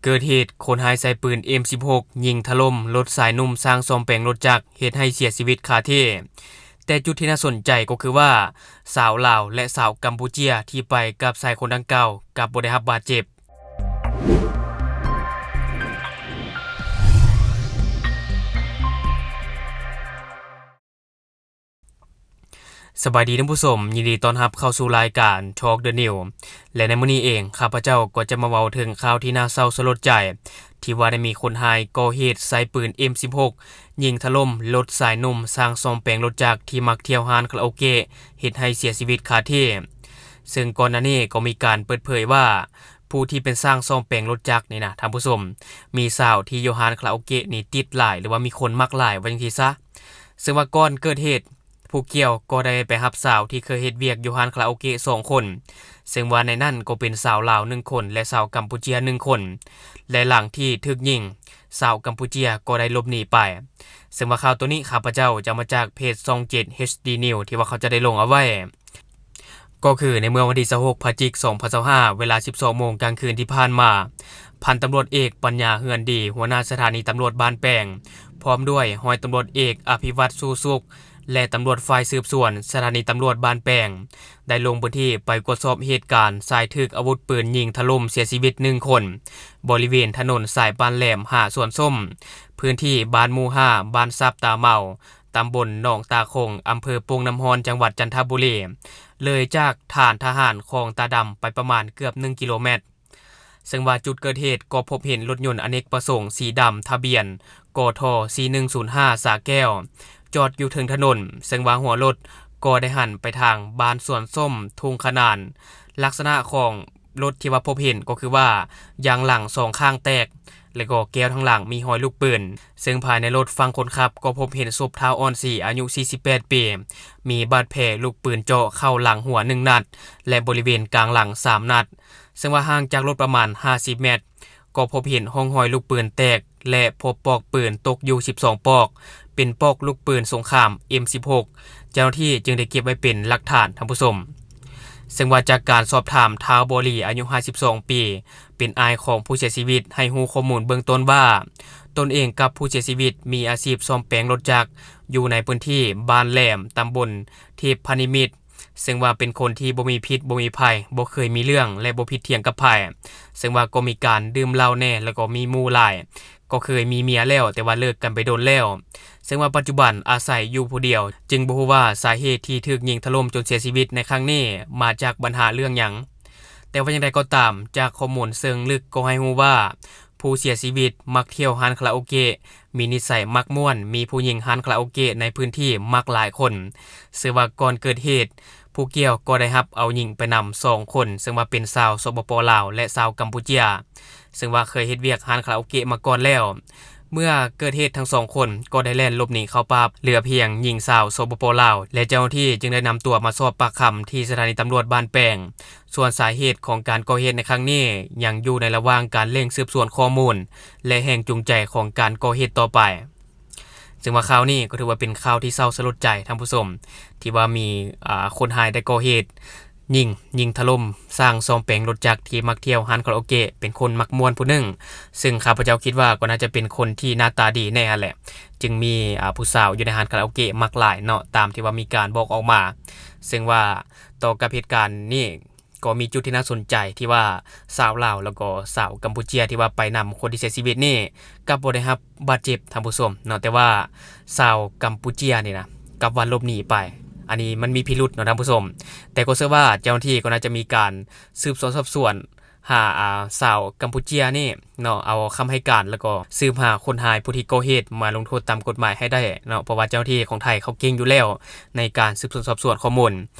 ເກີດເຫດຄົນຮ້າຍໃຊ້ປືນເອັມສິບຫົກຍິງຖະຫຼົ່ມລົດຊາຍໜຸ່ມຊ່າງສ້ອມແປງລົດຈັກ ເຮັດໃຫ້ເສຍຊີວິດຄາທີ່. ແຕ່ຈຸດທີ່ໜ້າສົນໃຈກໍຄືວ່າ ຊາວລາວ ແລະ ຊາວກຳປູເຈຍທີ່ໄປກັບຊາຍຄົນດັ່ງກ່າວ ກັບບໍ່ໄດ້ຮັບບາດເຈັບ. ສະບາຍດີທ່ານຜູ້ຊົມ, ຍິນດີຕ້ອນຮັບເຂົ້າສູ່ລາຍການ Talk the News ແລະ ໃນມື້ນີ້ເອງ ຂ້າພະເຈົ້າກໍຈະມາເວົ້າເຖິງຂ່າວທີ່ໜ້າເສົ້າສະຫຼົດໃຈ ທີ່ວ່າໄດ້ມີຄົນຮ້າຍກໍ່ເຫດໃຊ້ປືນເອັມສິບຫົກຍິງຖະຫຼົ່ມລົດຊາຍໜຸ່ມຊ່າງສ້ອມແປງລົດຈັກທີ່ມັກທ່ຽວຮ້ານຄາຣາໂອເກະ ເຮັດໃຫ້ເສຍຊີວິດຄາທີ່. ເຊິ່ງກ່ອນໜ້ານີ້ກໍມີການເປີດເຜີຍວ່າ ຜູ້ທີ່ເປັນຊ່າງສ້ອມແປງລົດຈັກນີ້ນະ ທ່ານຜູ້ຊົມ, ມີສາວທີ່ຢູ່ຮ້ານຄາຣາໂອເກະນີ້ຕິດຫຼາຍ ຫຼືວ່າມີຄົນມັກຫຼາຍ ວ່າຈັ່ງຊີ້ຊະ. ເຊິ່ງວ່າກ່ອນເກີດເຫດ ຜູ້ກ່ຽວກໍໄດ້ໄປຮັບສາວທີ່ເຄີຍເຮັດວຽກຢູ່ຮ້ານຄາຣາໂອເກະສອງຄົນ, ເຊິ່ງວ່າໃນນັ້ນກໍເປັນສາວລາວໜຶ່ງຄົນ ແລະ ຊາວກຳປູເຈຍໜຶ່ງຄົນ ແລະ ຫຼັງທີ່ຖືກຍິງ, ຊາວກຳປູເຈຍກໍໄດ້ຫຼົບໜີໄປ. ເຊິ່ງວ່າຂ່າວໂຕນີ້ຂ້າພະເຈົ້າຈະເອົາມາຈາກເພຈຊ່ອງເຈັດ ເອັດ ດີ News ທີ່ວ່າເຂົາເຈົ້າໄດ້ລົງເອົາໄວ້. ກໍຄືໃນເມື່ອວັນທີຊາວຫົກ ພະຈິກ ສອງພັນຊາວຫ້າ ເວລາສິບສອງໂມງກາງຄືນທີ່ຜ່ານມາ, ພັນຕຳຫຼວດເອກ ປັນຍາ ເຮືອນດີ ຫົວໜ້າສະຖານີຕຳຫຼວດບ້ານແປງ ພ້ອມດ້ວຍຮ້ອຍຕຳຫຼວດເອກ ອະພິວັດ ຊູສຸກ ແລະ ຕຳຫຼວດຝ່າຍສືບສວນສະຖານີຕຳຫຼວດບ້ານແປງ ໄດ້ລົງພື້ນທີ່ໄປກວດສອບເຫດການຊາຍຖືກອາວຸດປືນຍິງຖະຫຼົ່ມເສຍຊີວິດໜຶ່ງຄົນ ບໍລິເວນຖະໜົນສາຍບ້ານແຫຼມຫາສວນສົ້ມ ພື້ນທີ່ບ້ານໝູ່ຫ້າ ບ້ານສັບຕາເມົາ ຕຳບົນໜອງຕາຄົງ ອຳເພີໂປ່ງນ້ຳຮ້ອນ ຈັງຫວັດຈັນທະບູລີ, ເລີຍຈາກຖານທະຫານຂອງຕາດຳໄປປະມານເກືອບໜຶ່ງກິໂລແມັດ. ເຊິ່ງວ່າຈຸດເກີດເຫດກໍພົບເຫັນລົດຍົນອະເນກປະສົງສີດຳ ທະບຽນ ກທ ສີ່ໜຶ່ງສູນຫ້າ ສະແກ້ວ ຈອດຢູ່ເທິງຖະໜົນ, ເຊິ່ງວ່າຫົວລົດກໍໄດ້ຫັນໄປທາງບ້ານສວນສົ້ມ ທົ່ງຂະໜານ. ລັກສະນະຂອງ ລົດທີ່ວ່າພົບເຫັນກໍຄືວ່າ ຢາງຫຼັງສອງຂ້າງແຕກ ແລະ ກໍແກ້ວທາງຫຼັງມີຮອຍລູກປືນ, ເຊິ່ງພາຍໃນລົດຝັ່ງຄົນຂັບກໍພົບເຫັນສົບທ້າວອ່ອນສີອາຍຸສີ່ສິບແປດປີ ມີບາດແຜລູກປືນເຈາະເຂົ້າຫຼັງຫົວໜຶ່ງນັດ ແລະ ບໍລິເວນກາງຫຼັງສາມນັດ, ເຊິ່ງວ່າຫ່າງຈາກລົດປະມານຫ້າສິບແມັດ ກໍພົບເຫັນຮ່ອງຮອຍລູກປືນແຕກ ແລະ ພົບປອກປືນຕົກຢູ່ສິບສອງປອກ ເປັນປອກລູກປືນສົງຄາມເອັມສິບຫົກ ເຈົ້າໜ້າທີ່ຈຶ່ງໄດ້ເກັບໄວ້ເປັນຫຼັກຖານ, ທ່ານຜູ້ຊົມ. ເຊິ່ງວ່າຈາກການສອບຖາມທ້າວບໍລີ ອາຍຸຫ້າສິບສອງປີ ເປັນອ້າຍຂອງຜູ້ເສຍຊີວິດ ໃຫ້ຮູ້ຂໍ້ມູນເບື້ອງຕົ້ນວ່າ ຕົນເອງກັບຜູ້ເສຍຊີວິດມີອາຊີບສ້ອມແປງລົດຈັກ ຢູ່ໃນພື້ນທີ່ບ້ານແຫຼມ ຕຳບົນເທບພະນິມິດ, ເຊິ່ງວ່າເປັນຄົນທີ່ບໍ່ມີພິດບໍ່ມີໄພ, ບໍ່ເຄີຍມີເລື່ອງ ແລະ ບໍ່ຜິດຖຽງກັບໃຜ, ເຊິ່ງວ່າກໍມີການດື່ມເຫຼົ້າແດ່ ແລ້ວກໍມີໝູ່ຫຼາຍ, ກໍເຄີຍມີເມຍແລ້ວ ແຕ່ວ່າເລີກກັນໄປດົນແລ້ວ, ເຊິ່ງວ່າປັດຈຸບັນອາໄສຢູ່ຜູ້ດຽວ, ຈຶ່ງບໍ່ຮູ້ວ່າສາເຫດທີ່ຖືກຍິງຖະຫຼົ່ມຈົນເສຍຊີວິດໃນຄັ້ງນີ້ມາຈາກບັນຫາເລື່ອງຫຍັງ. ແຕ່ວ່າຢ່າງໃດກໍຕາມ, ຈາກຂໍ້ມູນເຊີງລຶກກໍໃຫ້ຮູ້ວ່າ ຜູ້ເສຍຊີວິດມັກທ່ຽວຮ້ານຄາຣາໂອເກະ, ມີນິໄສມັກມ່ວນ, ມີຜູ້ຍິງຮ້ານຄາຣາໂອເກະໃນພື້ນທີ່ມັກຫຼາຍຄົນ. ເຊິ່ງວ່າກ່ອນເກີດເຫດ, ຜູ້ກ່ຽວກໍໄດ້ຮັບເອົາຍິງໄປນຳສອງຄົນ, ເຊິ່ງວ່າເປັນຊາວ ສປປ ລາວ ແລະ ຊາວກຳປູເຈຍ, ເຊິ່ງວ່າເຄີຍເຮັດວຽກຮ້ານຄາຣາໂອເກະມາກ່ອນແລ້ວ. ເມື່ອເກີດເຫດທັງສອງຄົນກໍໄດ້ແລ່ນຫຼົບໜີເຂົ້າປ່າ, ເຫຼືອພຽງຍິງຊາວ ສປປ ລາວ ແລະ ເຈົ້າໜ້າທີ່ຈຶ່ງໄດ້ນຳຕົວມາສອບປາກຄຳທີ່ສະຖານີຕຳຫຼວດບ້ານແປງ. ສ່ວນສາເຫດຂອງການກໍ່ເຫດໃນຄັ້ງນີ້ ຍັງຢູ່ໃນລະຫວ່າງການເລັ່ງສືບສວນຂໍ້ມູນ ແລະ ແຮງຈູງໃຈຂອງການກໍ່ເຫດຕໍ່ໄປ. ເຊິ່ງວ່າຂ່າວນີ້ກໍຖືວ່າເປັນຂ່າວທີ່ເສົ້າສະຫຼົດໃຈ, ທ່ານຜູ້ຊົມ, ທີ່ວ່າມີ, ອາ, ຄົນຮ້າຍໄດ້ກໍ່ເຫດຍິງ, ຍິງຖະຫຼົ່ມຊ່າງສ້ອມແປງລົດຈັກທີ່ມັກທ່ຽວຮ້ານຄາຣາໂອເກະ, ເປັນຄົນມັກມ່ວນຜູ້ໜຶ່ງ, ເຊິ່ງຂ້າພະເຈົ້າຄິດວ່າກໍໜ້າຈະເປັນຄົນທີ່ໜ້າຕາດີແນ່ຫັ້ນແຫຼະ, ຈຶ່ງມີ, ອາ, ຜູ້ສາວຢູ່ໃນຮ້ານຄາຣາໂອເກະມັກຫຼາຍເນາະ, ຕາມທີ່ວ່າມີການບອກອອກມາ. ເຊິ່ງວ່າຕໍ່ກັບເຫດການນີ້, ກໍມີຈຸດທີ່ໜ້າສົນໃຈທີ່ວ່າຊາວລາວ ແລ້ວກໍຊາວກຳປູເຈຍທີ່ວ່າໄປນຳຄົນທີ່ເສຍຊີວິດນີ້ ກັບບໍ່ໄດ້ຮັບບາດເຈັບ, ທ່ານຜູ້ຊົມເນາະ, ແຕ່ວ່າຊາວກຳປູເຈຍນີ້ນະ ກັບວ່າຫຼົບໜີໄປ. ອັນນີ້ມັນມີພິລຸດເນາະ, ທ່ານຜູ້ຊົມ, ແຕ່ກໍເຊື່ອວ່າເຈົ້າໜ້າທີ່ກໍໜ້າຈະມີການສືບສວນສອບສວນຫາ, ອາ, ຊາວກຳປູເຈຍນີ້ເນາະ, ເອົາຄຳໃຫ້ການ ແລ້ວກໍສືບຫາຄົນຮ້າຍຜູ້ທີ່ກໍ່ເຫດມາລົງໂທດຕາມກົດໝາຍໃຫ້ໄດ້ເນາະ, ເພາະວ່າເຈົ້າໜ້າທີ່ຂອງໄທເຂົາເກັ່ງຢູ່ແລ້ວ ໃນການສືບສວນສອບສວນຂໍ້ມູນ.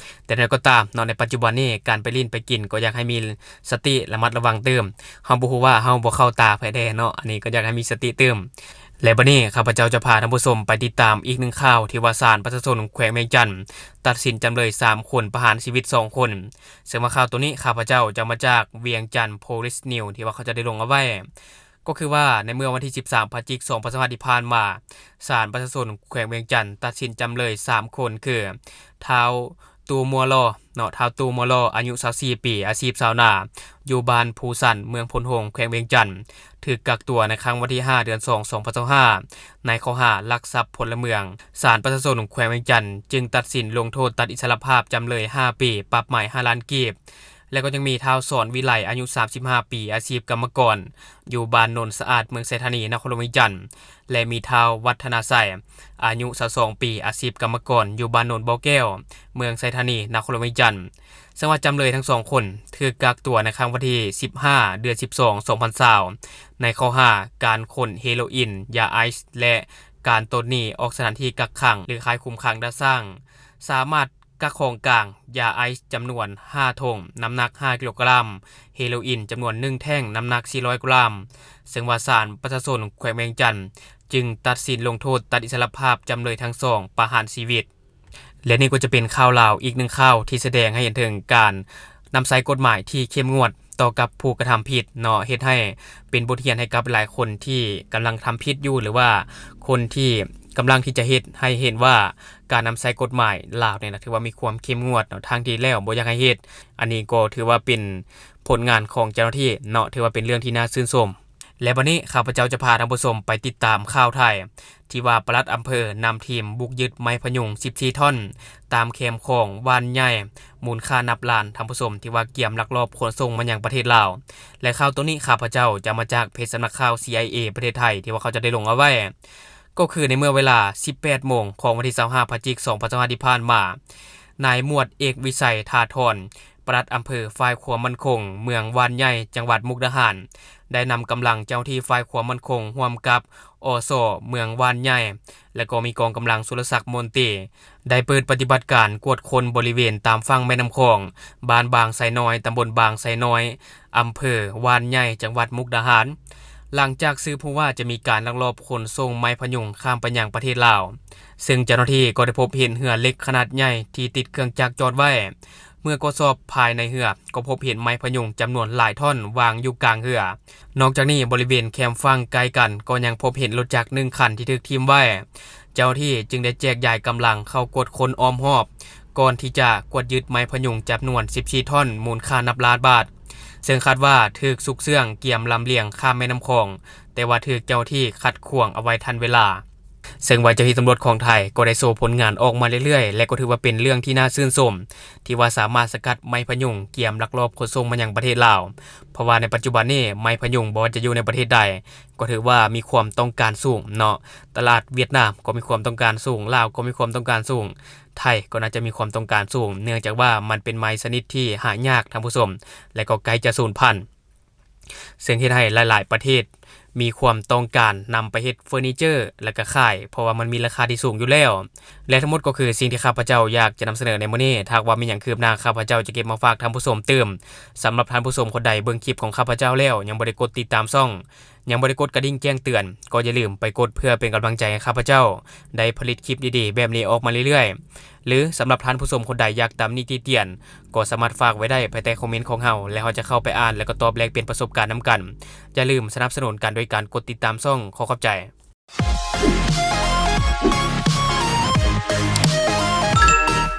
ແຕ່ແນວໃດກໍຕາມເນາະ, ໃນປັດຈຸບັນນີ້ ການໄປຫຼິ້ນໄປກິນກໍຢາກໃຫ້ມີສະຕິລະມັດລະວັງຕື່ມ. ເຮົາບໍ່ຮູ້ວ່າເຮົາບໍ່ເຂົ້າຕາໃຜແດ່ເນາະ, ອັນນີ້ກໍຢາກໃຫ້ມີສະຕິຕື່ມ. ແລະ ບັດນີ້ຂ້າພະເຈົ້າຈະພາທ່ານຜູ້ຊົມໄປຕິດຕາມອີກໜຶ່ງຂ່າວ ທີ່ວ່າສານປະຊາຊົນແຂວງວຽງຈັນຕັດສິນຈຳເລີຍສາມຄົນ ປະຫານຊີວິດສອງຄົນ. ເຊິ່ງວ່າຂ່າວໂຕນີ້ ຂ້າພະເຈົ້າຈະເອົາມາຈາກວຽງຈັນໂພລິສນິວ ທີ່ວ່າເຂົາເຈົ້າໄດ້ລົງເອົາໄວ້. ກໍຄືວ່າໃນເມື່ອວັນທີສິບສາມ ພະຈິກ ສອງພັນຊາວຫ້າ ທີ່ຜ່ານມາ, ສານປະຊາຊົນແຂວງວຽງຈັນຕັດສິນຈຳເລີຍສາມຄົນ ຄື ທ້າວ ຕູ ມົວລໍ ເນາະ ທ້າວ ຕູ ມົວລໍ ອາຍຸຊາວສີ່ປີ ອາຊີບຊາວນາ ຢູ່ບ້ານພູຊັນ ເມືອງໂພນໂຮງ ແຂວງວຽງຈັນ ຖືກກັກຕົວໃນຄ່ຳວັນທີຫ້າ ເດືອນສອງ ສອງພັນຊາວຫ້າ ໃນຂໍ້ຫາລັກຊັບພົນລະເມືອງ. ສານປະຊາຊົນແຂວງວຽງຈັນຈຶ່ງຕັດສິນລົງໂທດຕັດອິດສະຫຼະພາບຈຳເລີຍຫ້າປີ ປັບໃໝຫ້າລ້ານກີບ ແລະ ກໍຍັງມີທ້າວ ສອນວິໄລ ອາຍຸສາມສິບຫ້າປີ ອາຊີບກຳມະກອນ ຢູ່ບ້ານໂນນສະອາດ ເມືອງໄຊທານີ ນະຄອນຫຼວງວຽງຈັນ ແລະ ມີທ້າວ ວັດທະນາໄຊ ອາຍຸຊາວສອງປີ ອາຊີບກຳມະກອນ ຢູ່ບ້ານໂນນບໍ່ແກ້ວ ເມືອງໄຊທານີ ນະຄອນຫຼວງວຽງຈັນ. ເຊິ່ງວ່າຈຳເລີຍທັງສອງຄົນຖືກກັກຕົວໃນຄ່ຳວັນທີສິບຫ້າ ເດືອນສິບສອງ ສອງພັນຊາວ ໃນຂໍ້ຫາການຂົນເຮໂຣອິນ, ຢາໄອສ໌ ແລະ ການໂຕນໜີ້ອອກສະຖານທີ່ກັກຂັງ ຫຼື ຄ້າຍຄຸມຂັງດ່ານຊ້າງ, ສາມາດກັກຂອງກາງຢາໄອສ໌ຈຳນວນຫ້າຖົງ ນ້ຳໜັກຫ້າກິໂລກຣາມ, ເຮໂຣອິນຈຳນວນໜຶ່ງແທ່ງ ນ້ຳໜັກສີ່ຮ້ອຍກຣາມ, ເຊິ່ງວ່າສານປະຊາຊົນແຂວງວຽງຈັນຈຶ່ງຕັດສິນລົງໂທດຕັດອິດສະຫຼະພາບຈຳເລີຍທັງສອງປະຫານຊີວິດ. ແລະ ນີ້ກໍຈະເປັນຂ່າວລາວອີກໜຶ່ງຂ່າວທີ່ສະແດງໃຫ້ເຫັນເຖິງການນຳໃຊ້ກົດໝາຍທີ່ເຂັ້ມງວດຕໍ່ກັບຜູ້ກະທຳຜິດເນາະ, ເຮັດໃຫ້ເປັນບົດຮຽນໃຫ້ກັບຫຼາຍຄົນທີ່ກຳລັງທຳຜິດຢູ່ ຫຼືວ່າຄົນທີ່ກຳລັງທີ່ຈະເຮັດໃຫ້ເຫັນວ່າການນຳໃຊ້ກົດໝາຍລາວນີ້ນະ ຖືວ່າມີຄວາມເຂັ້ມງວດເນາະ, ທາງທີ່ແລ້ວບໍ່ຢາກໃຫ້ເຮັດ. ອັນນີ້ກໍຖືວ່າເປັນຜົນງານຂອງເຈົ້າໜ້າທີ່ເນາະ, ຖືວ່າເປັນເລື່ອງທີ່ໜ້າຊື່ນຊົມ. ແລະ ບັດນີ້ຂ້າພະເຈົ້າຈະພາທ່ານຜູ້ຊົມໄປຕິດຕາມຂ່າວໄທ ທີ່ວ່າປະຫຼັດອຳເພີນຳທີມບຸກຍຶດໄມ້ພະຍຸງສິບສີ່ທ່ອນ ຕາມແຄມຂອງຫວ່ານໃຫຍ່ ມູນຄ່ານັບລ້ານ ທ່ານຜູ້ຊົມ, ທີ່ວ່າກຽມລັກລອບຂົນສົ່ງມາຍັງປະເທດລາວ. ແລະ ຂ່າວໂຕນີ້ຂ້າພະເຈົ້າຈະເອົາມາຈາກເພຈສຳນັກຂ່າວ ຊີໄອເອ ປະເທດໄທ ທີ່ວ່າເຂົາເຈົ້າໄດ້ລົງເອົາໄວ້. ກໍຄືໃນເມື່ອເວລາສິບແປດໂມງຂອງວັນທີຊາວຫ້າ ພະຈິກ ສອງພັນຊາວຫ້າ ທີ່ຜ່ານມາ, ນາຍໝວດເອກ ວິໄຊ ທາທອນ ປະຫຼັດອຳເພີ ຝ່າຍຄວາມໝັ້ນຄົງເມືອງຫວ່ານໃຫຍ່ ຈັງຫວັດມຸກດາຫານ ໄດ້ນຳກຳລັງເຈົ້າໜ້າທີ່ຝ່າຍຄວາມໝັ້ນຄົງ ຮ່ວມກັບ ອສ ເມືອງຫວ່ານໃຫຍ່ ແລະ ກໍມີກອງກຳລັງສຸລະສັກ ມົນຕີ ໄດ້ເປີດປະຕິບັດການກວດຄົ້ນບໍລິເວນຕາມຝັ່ງແມ່ນ້ຳຂອງ ບ້ານບາງໄຊນ້ອຍ ຕຳບົນບາງໄຊນ້ອຍ ອຳເພີຫວ່ານໃຫຍ່ ຈັງຫວັດມຸກດາຫານ ຫຼັງຈາກສືບຮູ້ວ່າຈະມີການລັກລອບຂົນສົ່ງໄມ້ພະຍຸງຂ້າມໄປຍັງປະເທດລາວ, ເຊິ່ງເຈົ້າໜ້າທີ່ກໍໄດ້ພົບເຫັນເຮືອເຫຼັກຂະໜາດໃຫຍ່ທີ່ຕິດເຄື່ອງຈັກຈອດໄວ້. ເມື່ອກວດສອບພາຍໃນເຮືອ ກໍພົບເຫັນໄມ້ພະຍຸງຈຳນວນຫຼາຍທ່ອນວາງຢູ່ກາງເຮືອ. ນອກຈາກນີ້, ບໍລິເວນແຄມຝັ່ງໃກ້ກັນ ກໍຍັງພົບເຫັນລົດຈັກໜຶ່ງຄັນທີ່ຖືກຖິ້ມໄວ້. ເຈົ້າໜ້າທີ່ຈຶ່ງໄດ້ແຈກຢາຍກຳລັງເຂົ້າກວດຄົ້ນອ້ອມຮອບ ກ່ອນທີ່ຈະກວດຍຶດໄມ້ພະຍຸງຈຳນວນສິບສີ່ທ່ອນ ມູນຄ່ານັບລ້ານບາດ, ເຊິ່ງຄາດວ່າຖືກຊຸກເຊື່ອງກຽມລຳລຽງຂ້າມແມ່ນ້ຳຂອງ, ແຕ່ວ່າຖືກເຈົ້າໜ້າທີ່ຂັດຂວາງເອົາໄວ້ທັນເວລາ. ເຊິ່ງວ່າເຈົ້າໜ້າທີ່ຕຳຫຼວດຂອງໄທກໍໄດ້ໂຊຜົນງານອອກມາເລື້ອຍໆ ແລະ ກໍຖືວ່າເປັນເລື່ອງທີ່ໜ້າຊື່ນຊົມ ທີ່ວ່າສາມາດສະກັດໄມ້ພະຍຸງກຽມລັກລອບຂົນສົ່ງມາຍັງປະເທດລາວ, ເພາະວ່າໃນປັດຈຸບັນນີ້ໄມ້ພະຍຸງບໍ່ວ່າຈະຢູ່ໃນປະເທດໃດ ກໍຖືວ່າມີຄວາມຕ້ອງການສູງເນາະ. ຕະຫຼາດຫວຽດນາມກໍມີຄວາມຕ້ອງການສູງ, ລາວກໍມີຄວາມຕ້ອງການສູງ, ໄທກໍໜ້າຈະມີຄວາມຕ້ອງການສູງ ເນື່ອງຈາກວ່າມັນເປັນໄມ້ຊະນິດທີ່ຫາຍາກ, ທ່ານຜູ້ຊົມ, ແລະ ກໍໃກ້ຈະສູນພັນ. ເຊິ່ງເຮັດໃຫ້ຫຼາຍໆປະເທດມີຄວາມຕ້ອງການນຳໄປເຮັດເຟີນີເຈີ ແລະ ກໍຂາຍ, ເພາະວ່າມັນມີລາຄາທີ່ສູງຢູ່ແລ້ວ. ແລະ ທັງໝົດກໍຄືສິ່ງທີ່ຂ້າພະເຈົ້າຢາກຈະນຳສະເໜີໃນມື້ນີ້. ຖ້າຫາກວ່າມີຫຍັງຄືບໜ້າ, ຂ້າພະເຈົ້າຈະເກັບມາຝາກທ່ານຜູ້ຊົມຕື່ມ. ສຳລັບທ່ານຜູ້ຊົມຄົນໃດເບິ່ງຄລິບຂອງຂ້າພະເຈົ້າແລ້ວ ຍັງບໍ່ໄດ້ກົດຕິດຕາມຊ່ອງ, ຍັງບໍ່ໄດ້ກົດກະດິ່ງແຈ້ງເຕືອນ, ກໍຢ່າລືມໄປກົດເພື່ອເປັນກຳລັງໃຈໃຫ້ຂ້າພະເຈົ້າໄດ້ຜະລິດຄລິບດີໆແບບນີ້ອອກມາເລື້ອຍໆ. ຫຼື ສຳລັບທ່ານຜູ້ຊົມຄົນໃດຢາກຕຳໜິຕິຕຽນ, ກໍສາມາດຝາກໄວ້ໄດ້ພາຍໃຕ້ຄອມເມັນຂອງເຮົາ ແລະ ເຮົາຈະເຂົ້າໄປອ່ານ ແລະ ກໍຕອບແລກປ່ຽນປະສົບການນຳກັນ. ຢ່າລືມສະໜັບສະໜູນກັນໂດຍການກົດຕິດຕາມຊ່ອງ. ຂໍຂອບໃຈ.